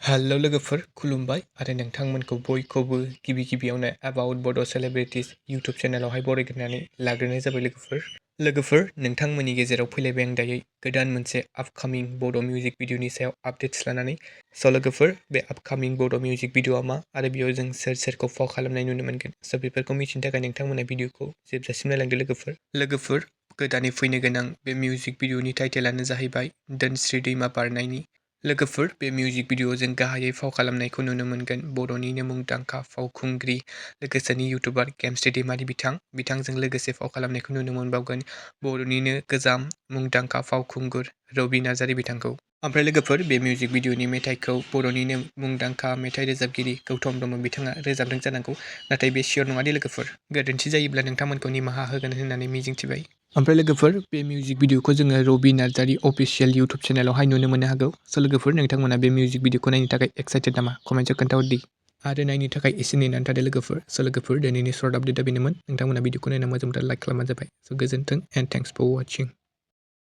हेल' लोगोफोर खुलुमबाय आरो नोंथांमोनखौ बयखौबो गिबियावनो एबाउट बड' सेलेब्रिटिस इउटुब चेनेलावहाय बरायग्रोनानै लाग्रोनाय जाबाय लोगोफोर नोंथांमोननि गेजेराव फैलायबाय आं दायो गोदान मोनसे आपकामिं बड' मिउजिक भिडिअनि सायाव आपडेट्स लानानै लोगोफोर बे आपकामिं बड' मिउजिक भिडिअआ मा आरो बेयाव जों सोरखौ फाव खालामनाय नुनो मोनगोन बेफोरखौ मिथिनो थाखाय नोंथांमोना भिडिअखौ जोबजासिम नायलांदो लोगोफोर गोदानै फैनो गोनां बे मिउजिक भिडिअनि टाइटेलानो जाहैबाय धोनस्री दैमा बारनायनि लोगोफोर बे मिउजिक भिडिअआव जों गाहायै फाव खालामनायखौ नुनो मोनगोन बर'निनो मुंदांखा फावखुंग्रि लोगोसेनि इउटुबार गेमस्रि दैमारि बिथांजों लोगोसे फाव खालामनायखौ नुनो मोनबावगोन बर'निनो गोजाम मुंदांखा फावखुंगुर रबि नार्जारी बिथांखौ। ओमफ्राय लोगोफोर बे मिउजिक भिडिअनि मेथाइखौ बर'निनो मुंदांखा मेथाइ रोजाबगिरि गौतम ब्रह्म बिथाङा रोजाबदों जानांगौ, नाथाय बे सियर नङा दे लोगोफोर। गोरोन्थि जायोब्ला नोंथांमोनखौ निमाहा होगोन होननानै मिजिंथिबाय। ओमफ्राय लोगोफोर बे मिउजिक भिडिअखौ जोङो रबि नार्जारी अफिसियेल इउटुब चेनेलावहाय नुनो मोननो हागौ। लोगोफोर नोंथांमोना बे मिउजिक भिडिअखौ नायनो थाखाय एक्साइटेड नामा? कमेन्टआव खोन्थाहरदि आरो नायनो थाखाय एसे नेनानै थादो लोगोफोर दिनैनि सर्ट आपडेटआ बेनोमोन। नोंथांमोना भिडिअखौ नायना मोजां मोनब्ला लाइक खालामबानो जाबाय। गोजोन्थों एन्ड थेंक्स फर वाचिं।